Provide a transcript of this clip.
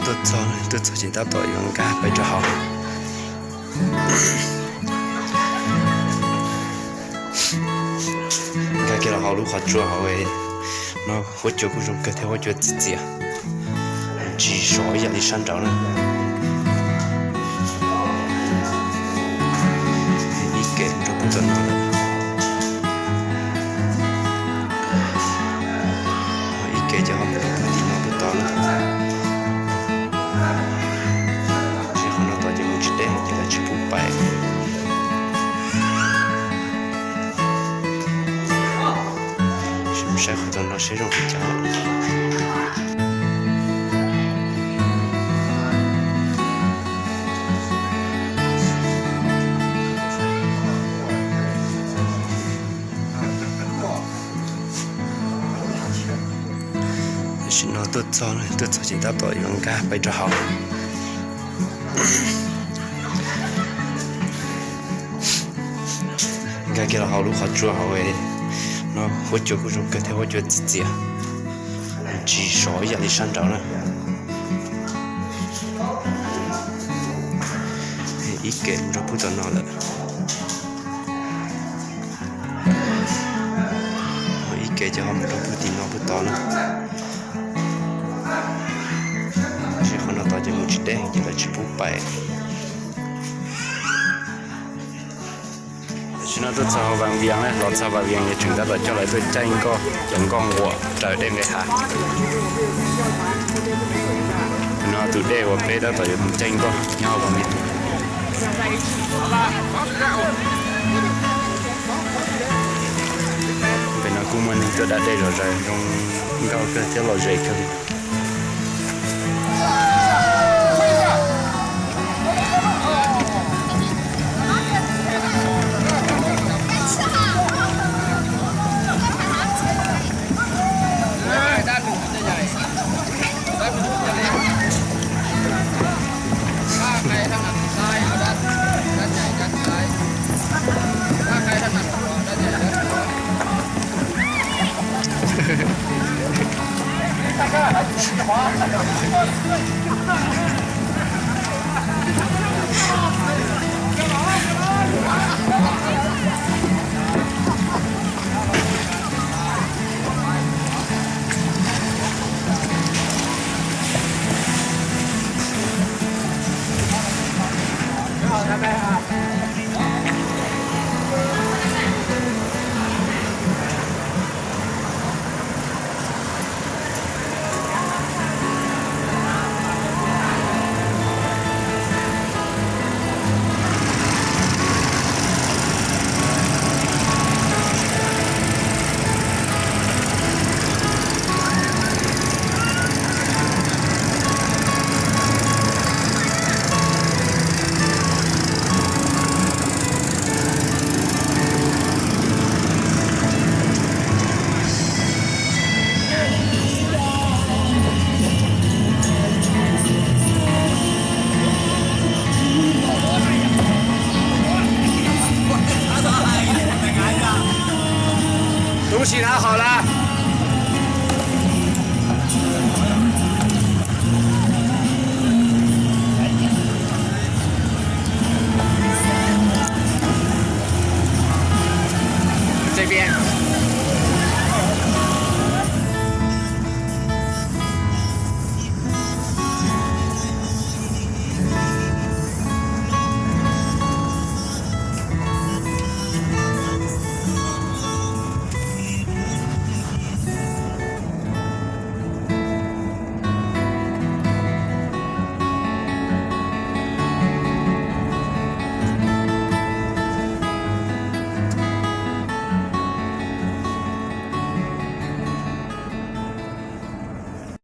Tuaj txog, tuaj txog ces tab tom yuav nkag pais rau hauv. Nkag kiag los hauv lub qhov tsua hauv no, huab cua kuj zoo kawg thiab, huab cua txias txias, tsis sov ib yam li sab nraud na. Ib ke rau puag tom no lawm. Ib ke ces ho mus rau puag tim no puag tod na. Tsis, qhov no tod ces mus tsis deb ces lawv tsis pub pais. Saib qhov tod no seb zoo li cas. Tam sim no tuaj txog, tuaj txog ces tab tom yuav nkag pais rau hauv. Nkag kiag los hauv lub qhov tsua hauv no, huab cua kuj zoo kawg thiab, huab cua txias txias, tsis sov ib yam li sab nraud na. Ib ke mus rau puag tom no lawm. Ib ke ces ho mus rau puag tim no puag tod na. Tsis, qhov no tod ces mus tsis deb ces lawv tsis pub pais. Tam sim no tuaj txog Vam Vias na, los txog Vam Vias yuav tseem tab tom coj lawv tuaj caij nkoj, cov nkoj nquam raws dej nqes hav. No tus dej uas peb tab tom yuav mus caij nkoj nyob hauv Vam Vias. Pem no kuj muaj neeg tuaj da dej zom zaws, zoo nkauj kawg thiab lom zem kawg li. Tus sim na hom las.